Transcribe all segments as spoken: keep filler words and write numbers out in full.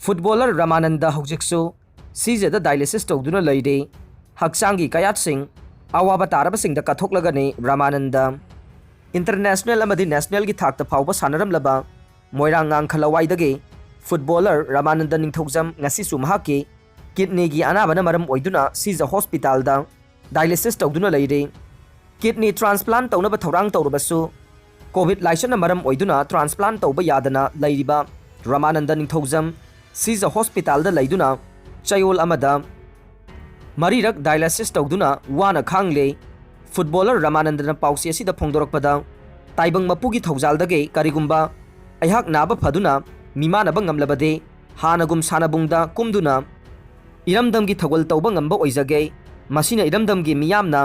Footballer ꯔꯃꯥꯅꯟꯗ ꯍꯧꯖꯤꯛꯁꯨ ꯁꯤꯖꯗ ꯗꯥꯏꯂꯤꯁꯤꯁ ꯇꯧꯗꯨꯅ ꯂꯩꯔꯤ꯫ ꯍꯛꯆꯥꯡꯒꯤ ꯀꯌꯥꯠꯁꯤꯡ ꯑꯋꯥꯕ ꯇꯥꯔꯕꯁꯤꯡꯗ ꯀꯠꯊꯣꯛꯂꯒꯅꯤ ꯔꯃꯥꯅꯟꯗ꯫ ꯏꯟꯇꯔꯅꯦꯁꯅꯦꯜ ꯑꯃꯗꯤ ꯅꯦꯁꯅꯦꯜꯒꯤ ꯊꯥꯛꯇ ꯐꯥꯎꯕ ꯁꯥꯟꯅꯔꯝꯂꯕ ꯃꯣꯏꯔꯥꯡ ꯉꯥꯡꯈ ꯂꯋꯥꯏꯗꯒꯤ ꯐꯨꯠꯕꯣꯂꯔ ꯔꯃꯥꯅꯟꯗ ꯅꯤꯡꯊꯧꯖꯝ ꯉꯁꯤꯁꯨ ꯃꯍꯥꯛꯀꯤ ꯀꯤꯗꯅꯤꯒꯤ ꯑꯅꯥꯕꯅ ꯃꯔꯝ ꯑꯣꯏꯗꯨꯅ ꯁꯤꯖ ꯍꯣꯁꯄꯤꯇꯥꯜꯗ ꯗꯥꯏꯂꯤꯁꯤꯁ ꯇꯧꯗꯨꯅ ꯂꯩꯔꯤ꯫ ꯀꯤꯗꯅꯤ ꯇ꯭ꯔꯥꯟꯁꯄ꯭ꯂꯥꯟ ꯇꯧꯅꯕ ꯊꯧꯔꯥꯡ ꯇꯧꯔꯕꯁꯨ ꯀꯣꯚꯤꯗ ꯂꯥꯏꯆꯠꯅ ꯃꯔꯝ ꯑꯣꯏꯗꯨꯅ ꯇ꯭ꯔꯥꯟꯁꯄ꯭ꯂꯥꯟ ꯇꯧꯕ ꯌꯥꯗꯅ ꯂꯩꯔꯤꯕ ꯔꯃꯥꯅꯟꯗ ꯅꯤꯡꯊꯧꯖꯝ ꯁꯤꯖ ꯍꯣꯁꯄꯤꯇꯥꯜꯗ ꯂꯩꯗꯨꯅ ꯆꯌꯣꯜ ꯑꯃꯗ ꯃꯔꯤꯔꯛ ꯗꯥꯏꯂꯥꯏꯁꯤꯁ ꯇꯧꯗꯨꯅ ꯋꯥꯅ ꯈꯥꯡꯂꯦ꯫ ꯐꯨꯠꯕꯣꯂꯔ ꯔꯃꯥꯅꯟꯗꯅ ꯄꯥꯎꯆꯦ ꯑꯁꯤꯗ ꯐꯣꯡꯗꯣꯔꯛꯄꯗ, ꯇꯥꯏꯕꯪ ꯃꯄꯨꯒꯤ ꯊꯧꯖꯥꯜꯗꯒꯤ ꯀꯔꯤꯒꯨꯝꯕ ꯑꯩꯍꯥꯛ ꯅꯥꯕ ꯐꯗꯨꯅ ꯃꯤꯃꯥꯟꯅꯕ ꯉꯝꯂꯕꯗꯤ ꯍꯥꯟꯅꯒꯨꯝ ꯁꯥꯟꯅꯕꯨꯡꯗ ꯀꯨꯝꯗꯨꯅ ꯏꯔꯝꯗꯝꯒꯤ ꯊꯧꯒꯜ ꯇꯧꯕ ꯉꯝꯕ ꯑꯣꯏꯖꯒꯦ꯫ ꯃꯁꯤꯅ ꯏꯔꯝꯗꯝꯒꯤ ꯃꯤꯌꯥꯝꯅ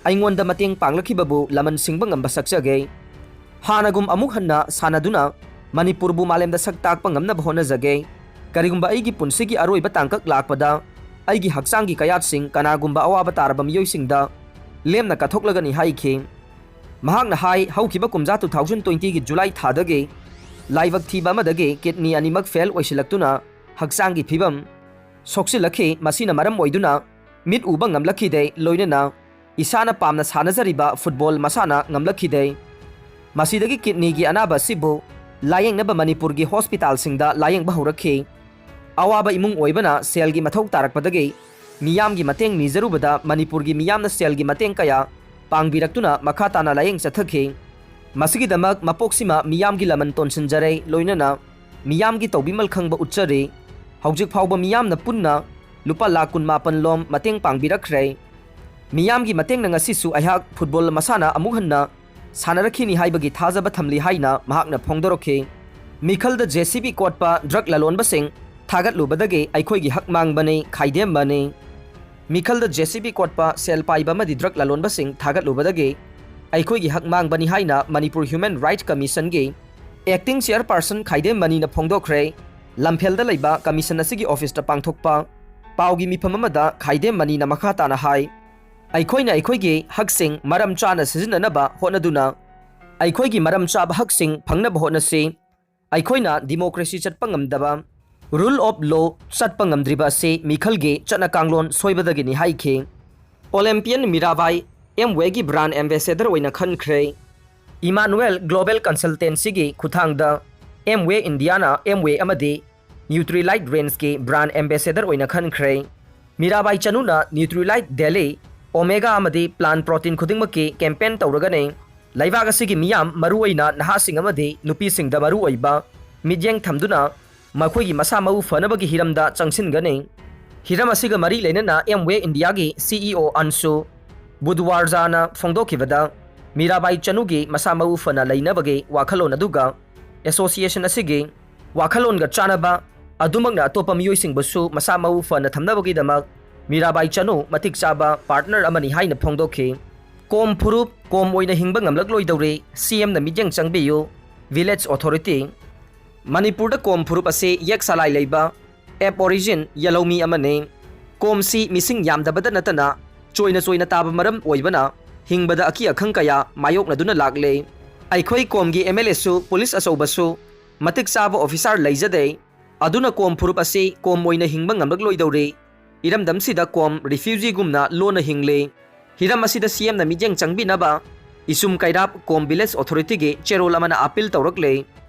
ꯑꯩꯉꯣꯟꯗ ꯃꯇꯦꯡ ꯄꯥꯡꯂꯛꯈꯤꯕꯕꯨ ꯂꯃꯟ ꯁꯤꯡꯕ ꯉꯝꯕ ꯁꯛꯆꯒꯦ꯫ ꯍꯥꯟꯅꯒꯨꯝ ꯑꯃꯨꯛ ꯍꯟꯅ ꯁꯥꯟꯅꯗꯨꯅ ꯃꯅꯤꯄꯨꯔꯕꯨ ꯃꯥꯂꯦꯝꯗ ꯁꯛ ꯇꯥꯛꯄ ꯉꯝꯅꯕ ꯍꯣꯠꯅꯖꯒꯦ꯫ ꯀꯔꯤꯒꯨꯝꯕ ꯑꯩꯒꯤ ꯄꯨꯟꯁꯤꯒꯤ ꯑꯔꯣꯏꯕ ꯇꯥꯡꯀꯛ ꯂꯥꯛꯄꯗ ꯑꯩꯒꯤ ꯍꯛꯆꯥꯡꯒꯤ ꯀꯌꯥꯠꯁꯤꯡ ꯀꯅꯥꯒꯨꯝꯕ ꯑꯋꯥꯕ ꯇꯥꯔꯕ ꯃꯤꯑꯣꯏꯁꯤꯡꯗ ꯂꯦꯝꯅ ꯀꯠꯊꯣꯛꯂꯒꯅꯤ ꯍꯥꯏꯈꯤ꯫ ꯃꯍꯥꯛꯅ ꯍꯥꯏ, ꯍꯧꯈꯤꯕ ꯀꯨꯝꯖꯥ two thousand twenty ꯒꯤ ꯖꯨꯂꯥꯏ ꯊꯥꯗꯒꯤ ꯂꯥꯏꯕꯛ ꯊꯤꯕ ꯑꯃꯗꯒꯤ ꯀꯤꯗꯅꯤ ꯑꯅꯤꯃꯛ ꯐꯦꯜ ꯑꯣꯏꯁꯤꯜꯂꯛꯇꯨꯅ ꯍꯛꯆꯥꯡꯒꯤ ꯐꯤꯕꯝ ꯁꯣꯛꯆꯤꯜꯂꯛꯈꯤ꯫ ꯃꯁꯤꯅ ꯃꯔꯝ ꯑꯣꯏꯗꯨꯅ ꯃꯤꯠ ꯎꯕ ꯉꯝꯂꯛꯈꯤꯗꯦ, ꯂꯣꯏꯅꯅ ꯏꯁꯥꯅ ꯄꯥꯝꯅ ꯁꯥꯟꯅꯖꯔꯤꯕ ꯐꯨꯠꯕꯣꯜ ꯃꯁꯥꯟꯅ ꯉꯝꯂꯛꯈꯤꯗꯦ꯫ ꯃꯁꯤꯗꯒꯤ ꯀꯤꯗꯅꯤꯒꯤ ꯑꯅꯥꯕ ꯑꯁꯤꯕꯨ ꯂꯥꯌꯦꯡꯅꯕ ꯃꯅꯤꯄꯨꯔꯒꯤ ꯍꯣꯁꯄꯤꯇꯥꯜꯁꯤꯡꯗ ꯂꯥꯌꯦꯡꯕ ꯍꯧꯔꯛꯈꯤ꯫ ꯑꯋꯥꯕ ꯏꯃꯨꯡ ꯑꯣꯏꯕꯅ ꯁꯦꯜꯒꯤ ꯃꯊꯧ ꯇꯥꯔꯛꯄꯗꯒꯤ ꯃꯤꯌꯥꯝꯒꯤ ꯃꯇꯦꯡ ꯅꯤꯖꯔꯨꯕꯗ ꯃꯅꯤꯄꯨꯔꯒꯤ ꯃꯤꯌꯥꯝꯅ ꯁꯦꯜꯒꯤ ꯃꯇꯦꯡ ꯀꯌꯥ ꯄꯥꯡꯕꯤꯔꯛꯇꯨꯅ ꯃꯈꯥ ꯇꯥꯅ ꯂꯥꯌꯦꯡ ꯆꯠꯊꯈꯤ꯫ ꯃꯁꯤꯒꯤꯗꯃꯛ ꯃꯄꯣꯛꯁꯤꯃ ꯃꯤꯌꯥꯝꯒꯤ ꯂꯃꯟ ꯇꯣꯟꯁꯤꯟꯖꯔꯦ, ꯂꯣꯏꯅꯅ ꯃꯤꯌꯥꯝꯒꯤ ꯇꯧꯕꯤꯃꯜ ꯈꯪꯕ ꯎꯠꯆꯔꯤ꯫ ꯍꯧꯖꯤꯛ ꯐꯥꯎꯕ ꯃꯤꯌꯥꯝꯅ ꯄꯨꯟꯅ ꯂꯨꯄꯥ ꯂꯥꯈ ꯀꯨꯟꯃꯥꯄꯟ ꯂꯣꯝ ꯃꯇꯦꯡ ꯄꯥꯡꯕꯤꯔꯛꯈ꯭ꯔꯦ꯫ ꯃꯤꯌꯥꯝꯒꯤ ꯃꯇꯦꯡꯅ ꯉꯁꯤꯁꯨ ꯑꯩꯍꯥꯛ ꯐꯨꯠꯕꯣꯜ ꯃꯁꯥꯟꯅ ꯑꯃꯨꯛ ꯍꯟꯅ ꯁꯥꯟꯅꯔꯛꯈꯤꯅꯤ ꯍꯥꯏꯕꯒꯤ ꯊꯥꯖꯕ ꯊꯝꯂꯤ ꯍꯥꯏꯅ ꯃꯍꯥꯛꯅ ꯐꯣꯡꯗꯣꯔꯛꯈꯤ꯫ ꯃꯤꯈꯜꯗ ꯖꯦ ꯁꯤ ꯕꯤ ꯀꯣꯠꯄ ꯗ꯭ꯔꯒ ꯂꯂꯣꯟꯕꯁꯤꯡ ꯊꯥꯒꯠꯂꯨꯕꯗꯒꯤ ꯑꯩꯈꯣꯏꯒꯤ ꯍꯛ ꯃꯥꯡꯕꯅꯤ, ꯈꯥꯏꯗꯦꯝꯕꯅꯤ꯫ ꯃꯤꯈꯜꯗ ꯖꯦ ꯁꯤ ꯕꯤ ꯀꯣꯠꯄ ꯁꯦꯜ ꯄꯥꯏꯕ ꯑꯃꯗꯤ ꯗ꯭ꯔꯒ ꯂꯂꯣꯟꯕꯁꯤꯡ ꯊꯥꯒꯠꯂꯨꯕꯗꯒꯤ ꯑꯩꯈꯣꯏꯒꯤ ꯍꯛ ꯃꯥꯡꯕꯅꯤ ꯍꯥꯏꯅ ꯃꯅꯤꯄꯨꯔ ꯍ꯭ꯌꯨꯃꯦꯟ ꯔꯥꯏꯠ ꯀꯃꯤꯁꯟꯒꯤ ꯑꯦꯛꯇꯤꯡ ꯆꯤꯌꯔꯄꯥꯔꯁꯟ ꯈꯥꯏꯗꯦꯝ ꯃꯅꯤꯅ ꯐꯣꯡꯗꯣꯛꯈ꯭ꯔꯦ꯫ ꯂꯝꯐꯦꯜꯗ ꯂꯩꯕ ꯀꯃꯤꯁꯟ ꯑꯁꯤꯒꯤ ꯑꯣꯐꯤꯁꯇ ꯄꯥꯡꯊꯣꯛꯄ ꯄꯥꯎꯒꯤ ꯃꯤꯐꯝ ꯑꯃꯗ ꯈꯥꯏꯗꯦꯝ ꯃꯅꯤꯅ ꯃꯈꯥ ꯇꯥꯅ ꯍꯥꯏ, ꯑꯩꯈꯣꯏꯅ ꯑꯩꯈꯣꯏꯒꯤ ꯍꯛꯁꯤꯡ ꯃꯔꯝ ꯆꯥꯅ ꯁꯤꯖꯤꯟꯅꯅꯕ ꯍꯣꯠꯅꯗꯨꯅ ꯑꯩꯈꯣꯏꯒꯤ ꯃꯔꯝ ꯆꯥꯕ ꯍꯛꯁꯤꯡ ꯐꯪꯅꯕ ꯍꯣꯠꯅꯁꯤ꯫ ꯑꯩꯈꯣꯏꯅ ꯗꯤꯃꯣꯀ꯭ꯔꯦꯁꯤ ꯆꯠꯄ ꯉꯝꯗꯕ, Rule of law ꯆꯠꯄ ꯉꯝꯗ꯭ꯔꯤꯕ ꯑꯁꯤ ꯃꯤꯈꯜꯒꯤ ꯆꯠꯅ ꯀꯥꯡꯂꯣꯟ ꯁꯣꯏꯕꯗꯒꯤꯅꯤ ꯍꯥꯏꯈꯤ꯫ Olympian ꯃꯤꯔꯥꯕꯥꯏ ꯑꯦꯝꯋꯦꯒꯤ brand ambassador ꯑꯣꯏꯅ ꯈꯟꯈ꯭ꯔꯦ꯫ Emmanuel Global Consultancyꯒꯤ ꯈꯨꯠꯊꯥꯡꯗ ꯑꯦꯝꯋꯦ ꯏꯟꯗꯤꯌꯥꯅ ꯑꯦꯝꯋꯦ ꯑꯃꯗꯤ Nutrilite rangeꯀꯤ brand ambassador ꯑꯣꯏꯅ ꯈꯟꯈ꯭ꯔꯦ꯫ ꯃꯤꯔꯥꯕꯥꯏ ꯆꯅꯨꯅ Nutrilite Daily, Omega ꯑꯃꯗꯤ Plant Protein ꯈꯨꯗꯤꯡꯃꯛꯀꯤ campaign ꯇꯧꯔꯒꯅꯤ꯫ ꯂꯩꯕꯥꯛ ꯑꯁꯤꯒꯤ ꯃꯤꯌꯥꯝ, ꯃꯔꯨꯑꯣꯏꯅ ꯅꯍꯥꯁꯤꯡ ꯑꯃꯗꯤ ꯅꯨꯄꯤꯁꯤꯡꯗ ꯃꯔꯨꯑꯣꯏꯕ ꯃꯤꯠꯌꯦꯡ ꯊꯝꯗꯨꯅ ꯃꯈꯣꯏꯒꯤ ꯃꯁꯥ ꯃꯎ ꯐꯅꯕꯒꯤ ꯍꯤꯔꯝꯗ ꯆꯪꯁꯤꯟꯒꯅꯤ꯫ ꯍꯤꯔꯝ ꯑꯁꯤꯒ ꯃꯔꯤ ꯂꯩꯅꯅ ꯑꯦꯝꯋꯦ ꯏꯟꯗꯤꯌꯥꯒꯤ CEO ꯑꯟꯁꯨ ꯕꯨꯗꯋꯥꯔꯖꯥꯅ ꯐꯣꯡꯗꯣꯛꯈꯤꯕꯗ, ꯃꯤꯔꯥꯕꯥꯏ ꯆꯅꯨꯒꯤ ꯃꯁꯥ ꯃꯎ ꯐꯅ ꯂꯩꯅꯕꯒꯤ ꯋꯥꯈꯜꯂꯣꯟ ꯑꯗꯨꯒ association ꯑꯁꯤꯒꯤ ꯋꯥꯈꯜꯂꯣꯟꯒ ꯆꯥꯟꯅꯕ, ꯑꯗꯨꯃꯛꯅ ꯑꯇꯣꯞꯄ ꯃꯤꯑꯣꯏꯁꯤꯡꯕꯨꯁꯨ ꯃꯁꯥ ꯃꯎ ꯐꯅ ꯊꯝꯅꯕꯒꯤꯗꯃꯛ ꯃꯤꯔꯥꯕꯥꯏ ꯆꯅꯨ ꯃꯇꯤꯛ ꯆꯥꯕ partner ꯑꯃꯅꯤ ꯍꯥꯏꯅ ꯐꯣꯡꯗꯣꯛꯈꯤ꯫ ꯀꯣꯝ ꯐꯨꯔꯨꯞ ꯀꯣꯝ ꯑꯣꯏꯅ ꯍꯤꯡꯕ ꯉꯝꯂꯛꯂꯣꯏꯗꯧꯔꯦ, CMꯅ ꯃꯤꯠꯌꯦꯡ ꯆꯪꯕꯤꯌꯨ, Village Authority꯫ ꯃꯅꯤꯄꯨꯔꯗ ꯀꯣꯝ ꯐꯨꯔꯨꯞ ꯑꯁꯤ ꯌꯦꯛ ꯁꯂꯥꯏ ꯂꯩꯕ Aborigine ꯌꯦꯜꯍꯧꯃꯤ ꯑꯃꯅꯤ꯫ ꯀꯣꯝꯁꯤ ꯃꯤꯁꯤꯡ ꯌꯥꯝꯗꯕꯗ ꯅꯠꯇꯅ ꯆꯣꯏꯅ ꯆꯣꯏꯅ ꯇꯥꯕ ꯃꯔꯝ ꯑꯣꯏꯕꯅ ꯍꯤꯡꯕꯗ ꯑꯀꯤ ꯑꯈꯪ ꯀꯌꯥ ꯃꯥꯌꯣꯛꯅꯗꯨꯅ ꯂꯥꯛꯂꯦ꯫ ꯑꯩꯈꯣꯏ ꯀꯣꯝꯒꯤ MLAꯁꯨ, ꯄꯨꯂꯤꯁ ꯑꯆꯧꯕꯁꯨ, ꯃꯇꯤꯛ ꯆꯥꯕ officer ꯂꯩꯖꯗꯦ꯫ ꯑꯗꯨꯅ ꯀꯣꯝ ꯐꯨꯔꯨꯞ ꯑꯁꯤ ꯀꯣꯝ ꯑꯣꯏꯅ ꯍꯤꯡꯕ ꯉꯝꯂꯛꯂꯣꯏꯗꯧꯔꯦ꯫ ꯏꯔꯝꯗꯝꯁꯤꯗ ꯀꯣꯝ refugeeꯒꯨꯝꯅ ꯂꯣꯟꯅ ꯍꯤꯡꯂꯤ꯫ ꯍꯤꯔꯝ ꯑꯁꯤꯗ CMꯅ ꯃꯤꯠꯌꯦꯡ ꯆꯪꯕꯤꯅꯕ ꯏꯆꯨꯝ ꯀꯩꯔꯥꯞ ꯀꯣꯝ Village Authorityꯒꯤ ꯆꯦꯔꯣꯜ ꯑꯃꯅ appeal ꯇꯧꯔꯛꯂꯦ꯫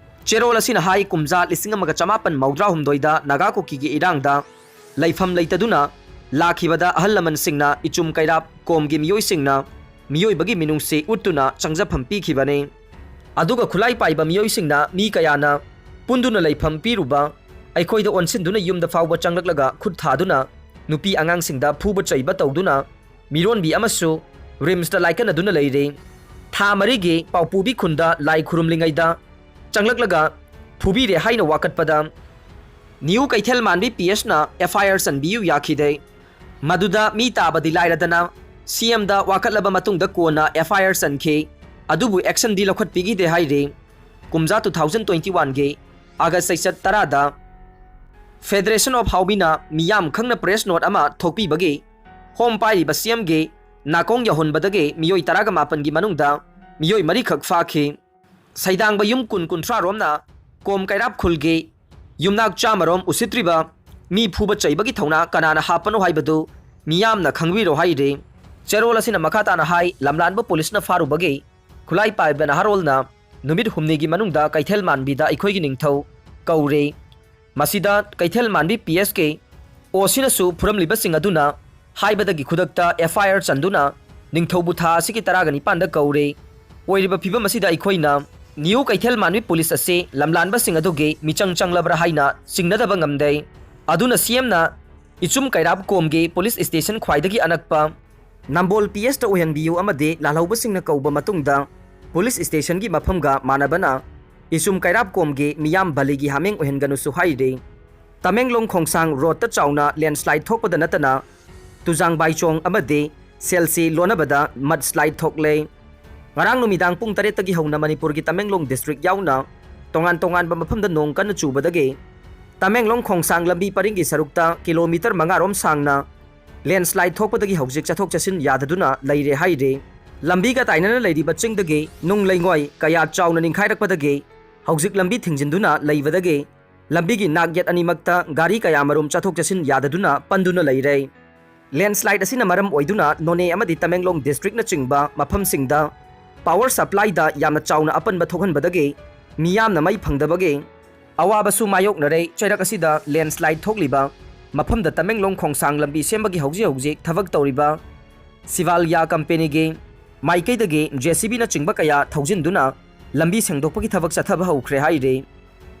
ꯆꯦꯔꯣꯜ ꯑꯁꯤꯅ ꯍꯥꯏ, ꯀꯨꯝꯖꯥ ꯂꯤꯁꯤꯡ ꯑꯃꯒ ꯆꯃꯥꯄꯟ ꯃꯧꯗ꯭ꯔꯥꯍꯨꯝꯗꯣꯏꯗ ꯅꯥꯒꯥ ꯀꯨꯀꯤꯒꯤ ꯏꯔꯥꯡꯗ ꯂꯩꯐꯝ ꯂꯩꯇꯗꯨꯅ ꯂꯥꯛꯈꯤꯕꯗ ꯑꯍꯜ ꯂꯃꯟꯁꯤꯡꯅ ꯏꯆꯨꯝ ꯀꯩꯔꯥꯞ ꯀꯣꯝꯒꯤ ꯃꯤꯑꯣꯏꯁꯤꯡꯅ ꯃꯤꯑꯣꯏꯕꯒꯤ ꯃꯤꯅꯨꯡꯁꯤ ꯎꯠꯇꯨꯅ ꯆꯪꯖꯐꯝ ꯄꯤꯈꯤꯕꯅꯤ꯫ ꯑꯗꯨꯒ ꯈꯨꯠꯂꯥꯏ ꯄꯥꯏꯕ ꯃꯤꯑꯣꯏꯁꯤꯡꯅ ꯃꯤ ꯀꯌꯥꯅ ꯄꯨꯟꯗꯨꯅ ꯂꯩꯐꯝ ꯄꯤꯔꯨꯕ, ꯑꯩꯈꯣꯏꯗ ꯑꯣꯟꯁꯤꯟꯗꯨꯅ ꯌꯨꯝꯗ ꯐꯥꯎꯕ ꯆꯪꯂꯛꯂꯒ ꯈꯨꯠ ꯊꯥꯗꯨꯅ ꯅꯨꯄꯤ ꯑꯉꯥꯡꯁꯤꯡꯗ ꯐꯨꯕ ꯆꯩꯕ ꯇꯧꯗꯨꯅ ꯃꯤꯔꯣꯟꯕꯤ ꯑꯃꯁꯨ RIMSꯇ ꯂꯥꯏꯀꯠꯅꯗꯨꯅ ꯂꯩꯔꯤ꯫ ꯊꯥ ꯃꯔꯤꯒꯤ ꯄꯥꯎꯄꯨꯕꯤ ꯈꯨꯟꯗ ꯂꯥꯏ ꯈꯨꯔꯨꯝꯂꯤꯉꯩꯗ ꯆꯪꯂꯛꯂꯒ ꯐꯨꯕꯤꯔꯦ ꯍꯥꯏꯅ ꯋꯥꯀꯠꯄꯗ ꯅ꯭ꯌꯨ ꯀꯩꯊꯦꯜ ꯃꯥꯟꯕꯤ PSꯅ FIR ꯆꯟꯕꯤꯌꯨ ꯌꯥꯈꯤꯗꯦ꯫ ꯃꯗꯨꯗ ꯃꯤ ꯇꯥꯕꯗꯤ ꯂꯥꯏꯔꯗꯅ CMꯗ ꯋꯥꯀꯠꯂꯕ ꯃꯇꯨꯡꯗ ꯀꯣꯟꯅ FIR ꯆꯟꯈꯤ꯫ ꯑꯗꯨꯕꯨ actionꯗꯤ ꯂꯧꯈꯠꯄꯤꯈꯤꯗꯦ ꯍꯥꯏꯔꯤ꯫ ꯀꯨꯝꯖꯥ two thousand twenty oneꯒꯤ August ꯆꯩꯆꯠ ꯇꯔꯥꯗ Federation of ꯍꯥꯎꯕꯤꯅ ꯃꯤꯌꯥꯝ ꯈꯪꯅ press note ꯑꯃ ꯊꯣꯛꯄꯤꯕꯒꯤ ꯍꯣꯝ ꯄꯥꯏꯔꯤꯕ CMꯒꯤ ꯅꯥꯀꯣꯡ ꯌꯧꯍꯟꯕꯗꯒꯤ ꯃꯤꯑꯣꯏ ꯇꯔꯥꯒ ꯃꯥꯄꯟꯒꯤ ꯃꯅꯨꯡꯗ ꯃꯤꯑꯣꯏ ꯃꯔꯤꯈꯛ ꯐꯥꯈꯤ꯫ ꯁꯩꯗꯥꯡꯕ ꯌꯨꯝ ꯀꯨꯟ ꯀꯨꯟꯊ꯭ꯔꯥ ꯔꯣꯝꯅ ꯀꯣꯝ ꯀꯩꯔꯥꯞ ꯈꯨꯜꯒꯤ ꯌꯨꯝꯅꯥꯛ ꯆꯥꯝꯃꯔꯣꯝ ꯎꯁꯤꯠꯇ꯭ꯔꯤꯕ ꯃꯤ ꯐꯨꯕ ꯆꯩꯕꯒꯤ ꯊꯧꯅꯥ ꯀꯅꯥꯅ ꯍꯥꯞꯄꯅꯣ ꯍꯥꯏꯕꯗꯨ ꯃꯤꯌꯥꯝꯅ ꯈꯪꯕꯤꯔꯣ ꯍꯥꯏꯔꯤ꯫ ꯆꯦꯔꯣꯜ ꯑꯁꯤꯅ ꯃꯈꯥ ꯇꯥꯅ ꯍꯥꯏ, ꯂꯝꯂꯥꯟꯕ ꯄꯨꯂꯤꯁꯅ ꯐꯥꯔꯨꯕꯒꯤ ꯈꯨꯠꯂꯥꯏ ꯄꯥꯏꯕ ꯅꯍꯥꯔꯣꯜꯅ ꯅꯨꯃꯤꯠ ꯍꯨꯝꯅꯤꯒꯤ ꯃꯅꯨꯡꯗ ꯀꯩꯊꯦꯜ ꯃꯥꯟꯕꯤꯗ ꯑꯩꯈꯣꯏꯒꯤ ꯅꯤꯡꯊꯧ ꯀꯧꯔꯦ꯫ ꯃꯁꯤꯗ ꯀꯩꯊꯦꯜ ꯃꯥꯟꯕꯤ ꯄꯤ ꯑꯦꯁ ꯀꯦ ꯑꯣ ꯁꯤꯅꯁꯨ ꯐꯨꯔꯝꯂꯤꯕꯁꯤꯡ ꯑꯗꯨꯅ ꯍꯥꯏꯕꯗꯒꯤ ꯈꯨꯗꯛꯇ ꯑꯦꯐ ꯑꯥꯏ ꯑꯥꯔ ꯆꯟꯗꯨꯅ ꯅꯤꯡꯊꯧꯕꯨ ꯊꯥ ꯑꯁꯤꯒꯤ ꯇꯔꯥꯒ ꯅꯤꯄꯥꯟꯗ ꯀꯧꯔꯦ꯫ ꯑꯣꯏꯔꯤꯕ ꯐꯤꯕꯝ ꯑꯁꯤꯗ ꯑꯩꯈꯣꯏꯅ ꯅ꯭ꯌꯨ ꯀꯩꯊꯦꯜ ꯃꯥꯟꯕꯤ ꯄꯨꯂꯤꯁ ꯑꯁꯤ ꯂꯝꯂꯥꯟꯕꯁꯤꯡ ꯑꯗꯨꯒꯤ ꯃꯤꯆꯪ ꯆꯪꯂꯕ꯭ꯔꯥ ꯍꯥꯏꯅ ꯆꯤꯡꯅꯗꯕ ꯉꯝꯗꯦ꯫ ꯑꯗꯨꯅ ꯁꯤ ꯑꯦꯝꯅ ꯏꯆꯨꯝ ꯀꯩꯔꯥꯞ ꯀꯣꯝꯒꯤ ꯄꯨꯂꯤꯁ ꯁ꯭ꯇꯦꯁꯟ ꯈ꯭ꯋꯥꯏꯗꯒꯤ ꯑꯅꯛꯄ ꯅꯝꯕꯣꯜ ꯄꯤ ꯑꯦꯁꯇ ꯑꯣꯏꯍꯟꯕꯤꯌꯨ ꯑꯃꯗꯤ ꯂꯥꯜꯍꯧꯕꯁꯤꯡꯅ ꯀꯧꯕ ꯃꯇꯨꯡꯗ ꯄꯨꯂꯤꯁ ꯁ꯭ꯇꯦꯁꯟꯒꯤ ꯃꯐꯝꯒ ꯃꯥꯟꯅꯕꯅ ꯏꯆꯨꯝ ꯀꯩꯔꯥꯞ ꯀꯣꯝꯒꯤ ꯃꯤꯌꯥꯝ ꯕꯂꯤꯒꯤ ꯍꯥꯃꯦꯡ ꯑꯣꯏꯍꯟꯒꯅꯨꯁꯨ ꯍꯥꯏꯔꯤ꯫ ꯇꯃꯦꯡꯂꯣꯡ ꯈꯣꯡꯁꯥꯡ ꯔꯣꯗꯇ ꯆꯥꯎꯅ ꯂꯦꯟꯁ꯭ꯂꯥꯏꯗ ꯊꯣꯛꯄꯗ ꯅꯠꯇꯅ ꯇꯨꯖꯥꯡꯕꯥꯏꯆꯣꯡ ꯑꯃꯗꯤ ꯁꯦꯜꯁꯤ ꯂꯣꯟꯅꯕꯗ ꯃꯗ ꯁ꯭ꯂꯥꯏꯗ ꯊꯣꯛꯂꯦ꯫ ꯉꯔꯥꯡ ꯅꯨꯃꯤꯗꯥꯡ ꯄꯨꯡ ꯇꯔꯦꯠꯇꯒꯤ ꯍꯧꯅ ꯃꯅꯤꯄꯨꯔꯒꯤ ꯇꯃꯦꯡꯂꯣꯡ ꯗꯤꯁꯇ꯭ꯔꯤꯛ ꯌꯥꯎꯅ ꯇꯣꯉꯥꯟ ꯇꯣꯉꯥꯟꯕ ꯃꯐꯝꯗ ꯅꯣꯡ ꯀꯟꯅ ꯆꯨꯕꯗꯒꯤ ꯇꯃꯦꯡꯂꯣꯡ ꯈꯣꯡꯁꯥꯡ ꯂꯝꯕꯤ ꯄꯔꯤꯡꯒꯤ ꯁꯔꯨꯛꯇ ꯀꯤꯂꯣꯃꯤꯇꯔ ꯃꯉꯥ ꯔꯣꯝ ꯁꯥꯡꯅ ꯂꯦꯟꯁ꯭ꯂꯥꯏꯗ ꯊꯣꯛꯄꯗꯒꯤ ꯍꯧꯖꯤꯛ ꯆꯠꯊꯣꯛ ꯆꯠꯁꯤꯟ ꯌꯥꯗꯗꯨꯅ ꯂꯩꯔꯦ ꯍꯥꯏꯔꯤ꯫ ꯂꯝꯕꯤꯒ ꯇꯥꯏꯅꯅ ꯂꯩꯔꯤꯕ ꯆꯤꯡꯗꯒꯤ ꯅꯨꯡ ꯂꯩꯉꯣꯏ ꯀꯌꯥ ꯆꯥꯎꯅ ꯅꯤꯡꯈꯥꯏꯔꯛꯄꯗꯒꯤ ꯍꯧꯖꯤꯛ ꯂꯝꯕꯤ ꯊꯤꯡꯖꯤꯟꯗꯨꯅ ꯂꯩꯕꯗꯒꯤ ꯂꯝꯕꯤꯒꯤ ꯅꯥꯛ ꯌꯦꯠ ꯑꯅꯤꯃꯛꯇ ꯒꯥꯔꯤ ꯀꯌꯥ ꯃꯔꯨꯝ ꯆꯠꯊꯣꯛ ꯆꯠꯁꯤꯟ ꯌꯥꯗꯗꯨꯅ ꯄꯟꯗꯨꯅ ꯂꯩꯔꯦ꯫ ꯂꯦꯟꯁ꯭ꯂꯥꯏꯗ ꯑꯁꯤꯅ ꯃꯔꯝ ꯑꯣꯏꯗꯨꯅ ꯅꯣꯅꯦ ꯑꯃꯗꯤ ꯇꯃꯦꯡꯂꯣꯡ ꯗꯤꯁꯇ꯭ꯔꯤꯛꯅꯆꯤꯡꯕ ꯃꯐꯝꯁꯤꯡꯗ ꯄꯥꯋꯔ ꯁꯄ꯭ꯂꯥꯏꯗ ꯌꯥꯝꯅ ꯆꯥꯎꯅ ꯑꯄꯟꯕ ꯊꯣꯛꯍꯟꯕꯗꯒꯤ ꯃꯤꯌꯥꯝꯅ ꯃꯩ ꯐꯪꯗꯕꯒꯤ ꯑꯋꯥꯕꯁꯨ ꯃꯥꯌꯣꯛꯅꯔꯦ꯫ ꯆꯩꯔꯛ ꯑꯁꯤꯗ ꯂꯦꯟꯁ꯭ꯂꯥꯏꯗ ꯊꯣꯛꯂꯤꯕ ꯃꯐꯝꯗ ꯇꯃꯦꯡꯂꯣꯡ ꯈꯣꯡꯁꯥꯡ ꯂꯝꯕꯤ ꯁꯦꯝꯕꯒꯤ ꯍꯧꯖꯤꯛ ꯍꯧꯖꯤꯛ ꯊꯕꯛ ꯇꯧꯔꯤꯕ ꯁꯤꯚꯥꯂꯤꯌꯥ ꯀꯝꯄꯦꯅꯤꯒꯤ ꯃꯥꯏꯀꯩꯗꯒꯤ ꯖꯦ ꯁꯤ ꯕꯤꯅꯆꯤꯡꯕ ꯀꯌꯥ ꯊꯧꯖꯤꯟꯗꯨꯅ ꯂꯝꯕꯤ ꯁꯦꯡꯗꯣꯛꯄꯒꯤ ꯊꯕꯛ ꯆꯠꯊꯕ ꯍꯧꯈ꯭ꯔꯦ ꯍꯥꯏꯔꯤ꯫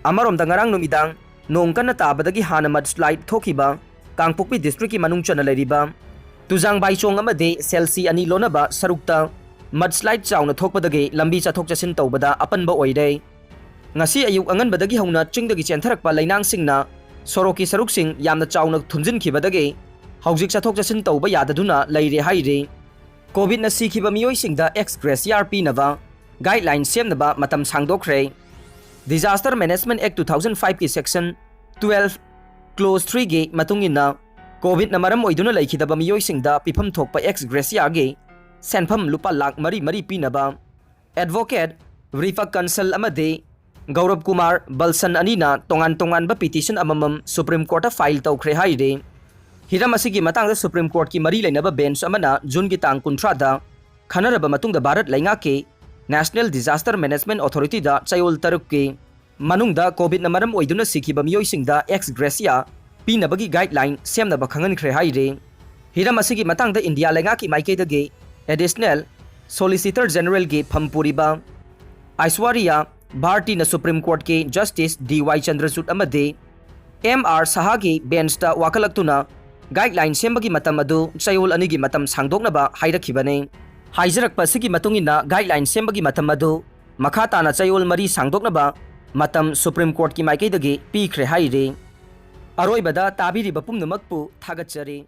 ꯑꯃꯔꯣꯝꯗ ꯉꯔꯥꯡ ꯅꯨꯃꯤꯗꯥꯡ ꯅꯣꯡ ꯀꯟꯅ ꯇꯥꯕꯗꯒꯤ ꯍꯥꯟꯅ ꯃꯗ ꯁ꯭ꯂꯥꯏꯗ ꯊꯣꯛꯈꯤꯕ ꯀꯥꯡꯄꯣꯛꯄꯤ ꯗꯤꯁꯇ꯭ꯔꯤꯛꯀꯤ ꯃꯅꯨꯡ ꯆꯟꯅ ꯂꯩꯔꯤꯕ ꯇꯨꯖꯥꯡꯕꯥꯏꯆꯣꯡ ꯑꯃꯗꯤ ꯁꯦꯜꯁꯤ ꯑꯅꯤ ꯂꯣꯟꯅꯕ ꯁꯔꯨꯛꯇ ꯃꯗ ꯁ꯭ꯂꯥꯏꯗ ꯆꯥꯎꯅ ꯊꯣꯛꯄꯗꯒꯤ ꯂꯝꯕꯤ ꯆꯠꯊꯣꯛ ꯆꯠꯁꯤꯟ ꯇꯧꯕꯗ ꯑꯄꯟꯕ ꯑꯣꯏꯔꯦ꯫ ꯉꯁꯤ ꯑꯌꯨꯛ ꯑꯉꯟꯕꯗꯒꯤ ꯍꯧꯅ ꯆꯤꯡꯗꯒꯤ ꯆꯦꯟꯊꯔꯛꯄ ꯂꯩꯅꯥꯡꯁꯤꯡꯅ ꯁꯣꯔꯣꯛꯀꯤ ꯁꯔꯨꯛꯁꯤꯡ ꯌꯥꯝꯅ ꯆꯥꯎꯅ ꯊꯨꯝꯖꯤꯟꯈꯤꯕꯗꯒꯤ ꯍꯧꯖꯤꯛ ꯆꯠꯊꯣꯛ ꯆꯠꯁꯤꯟ ꯇꯧꯕ ꯌꯥꯗꯗꯨꯅ ꯂꯩꯔꯦ ꯍꯥꯏꯔꯤ꯫ ꯀꯣꯚꯤꯗꯅ ꯁꯤꯈꯤꯕ ꯃꯤꯑꯣꯏꯁꯤꯡꯗ ꯑꯦꯛꯁ ꯒ꯭ꯔꯦꯁꯤꯌꯥꯔ ꯄꯤꯅꯕ ꯒꯥꯏꯗꯂꯥꯏꯟ ꯁꯦꯝꯅꯕ ꯃꯇꯝ ꯁꯥꯡꯗꯣꯛꯈ꯭ꯔꯦ꯫ Disaster Management Act two thousand five ꯀꯤ ꯁꯦꯛꯁꯟ twelve clause three ꯒꯤ ꯃꯇꯨꯡ ꯏꯟꯅ ꯀꯣꯚꯤꯗꯅ ꯃꯔꯝ ꯑꯣꯏꯗꯨꯅ ꯂꯩꯈꯤꯗꯕ ꯃꯤꯑꯣꯏꯁꯤꯡꯗ ꯄꯤꯐꯝ ꯊꯣꯛꯄ ꯑꯦꯛꯁ ꯒ꯭ꯔꯦꯁꯤꯌꯥꯒꯤ ꯁꯦꯟꯐꯝ ꯂꯨꯄꯥ ꯂꯥꯈ ꯃꯔꯤ ꯃꯔꯤ ꯄꯤꯅꯕ ꯑꯦꯗꯚꯣꯀꯦꯠ, ꯔꯤꯐ ꯀꯟꯁꯜ ꯑꯃꯗꯤ ꯒꯧꯔꯕ ꯀꯨꯃꯥꯔ, ꯕꯜꯁꯟ ꯑꯅꯤꯅ ꯇꯣꯉꯥꯟ ꯇꯣꯉꯥꯟꯕ ꯄꯤꯇꯤꯁꯟ ꯑꯃꯃꯝ ꯁꯨꯄ꯭ꯔꯤꯝ ꯀꯣꯔꯠꯇ ꯐꯥꯏꯜ ꯇꯧꯈ꯭ꯔꯦ ꯍꯥꯏꯔꯤ꯫ ꯍꯤꯔꯝ ꯑꯁꯤꯒꯤ ꯃꯇꯥꯡꯗ ꯁꯨꯄ꯭ꯔꯤꯝ ꯀꯣꯔꯠꯀꯤ ꯃꯔꯤ ꯂꯩꯅꯕ ꯕꯦꯟꯆ ꯑꯃꯅ ꯖꯨꯟꯒꯤ ꯇꯥꯡ ꯀꯨꯟꯊ꯭ꯔꯥꯗ ꯈꯟꯅꯔꯕ ꯃꯇꯨꯡꯗ ꯚꯥꯔꯠ ꯂꯩꯉꯥꯛꯀꯤ National Disaster Management Authorityꯗ ꯆꯌꯣꯜ ꯇꯔꯨꯛꯀꯤ ꯃꯅꯨꯡꯗ ꯀꯣꯚꯤꯗꯅ ꯃꯔꯝ ꯑꯣꯏꯗꯨꯅ ꯁꯤꯈꯤꯕ ꯃꯤꯑꯣꯏꯁꯤꯡꯗ ex gratia ꯄꯤꯅꯕꯒꯤ ꯒꯥꯏꯗꯂꯥꯏꯟ ꯁꯦꯝꯅꯕ ꯈꯪꯍꯟꯈ꯭ꯔꯦ ꯍꯥꯏꯔꯤ꯫ ꯍꯤꯔꯝ ꯑꯁꯤꯒꯤ ꯃꯇꯥꯡꯗ ꯏꯟꯗꯤꯌꯥ ꯂꯩꯉꯥꯛꯀꯤ ꯃꯥꯏꯀꯩꯗꯒꯤ Additional Solicitor Generalꯒꯤ ꯐꯝ ꯄꯨꯔꯤꯕ ꯑꯥꯏꯁ꯭ꯋꯥꯔꯤꯌꯥ ꯚꯥꯔꯇꯤꯅ ꯁꯨꯄ꯭ꯔꯤꯝ ꯀꯣꯔꯠꯀꯤ ꯖꯁꯇꯤꯁ ꯗꯤ ꯋꯥꯏ ꯆꯟꯗ꯭ꯔꯆꯨꯗ ꯑꯃꯗꯤ ꯑꯦꯝ ꯑꯥꯔ ꯁꯍꯥꯒꯤ ꯕꯦꯟꯆꯇ ꯋꯥꯀꯠꯂꯛꯇꯨꯅ ꯒꯥꯏꯗꯂꯥꯏꯟ ꯁꯦꯝꯕꯒꯤ ꯃꯇꯝ ꯑꯗꯨ ꯆꯌꯣꯜ ꯑꯅꯤꯒꯤ ꯃꯇꯝ ꯁꯥꯡꯗꯣꯛꯅꯕ ꯍꯥꯏꯔꯛꯈꯤꯕꯅꯤ꯫ ꯍꯥꯏꯖꯔꯛꯄ ꯑꯁꯤꯒꯤ ꯃꯇꯨꯡ ꯏꯟꯅ ꯒꯥꯏꯗꯂꯥꯏꯟ ꯁꯦꯝꯕꯒꯤ ꯃꯇꯝ ꯑꯗꯨ ꯃꯈꯥ ꯇꯥꯅ ꯆꯌꯣꯜ ꯃꯔꯤ ꯁꯥꯡꯗꯣꯛꯅꯕ ꯃꯇꯝ ꯁꯨꯄ꯭ꯔꯤꯝ ꯀꯣꯔꯠꯀꯤ ꯃꯥꯏꯀꯩꯗꯒꯤ ꯄꯤꯈ꯭ꯔꯦ ꯍꯥꯏꯔꯤ꯫ ꯑꯔꯣꯏꯕꯗ ꯇꯥꯕꯤꯔꯤꯕ ꯄꯨꯝꯅꯃꯛꯄꯨ ꯊꯥꯒꯠꯆꯔꯤ꯫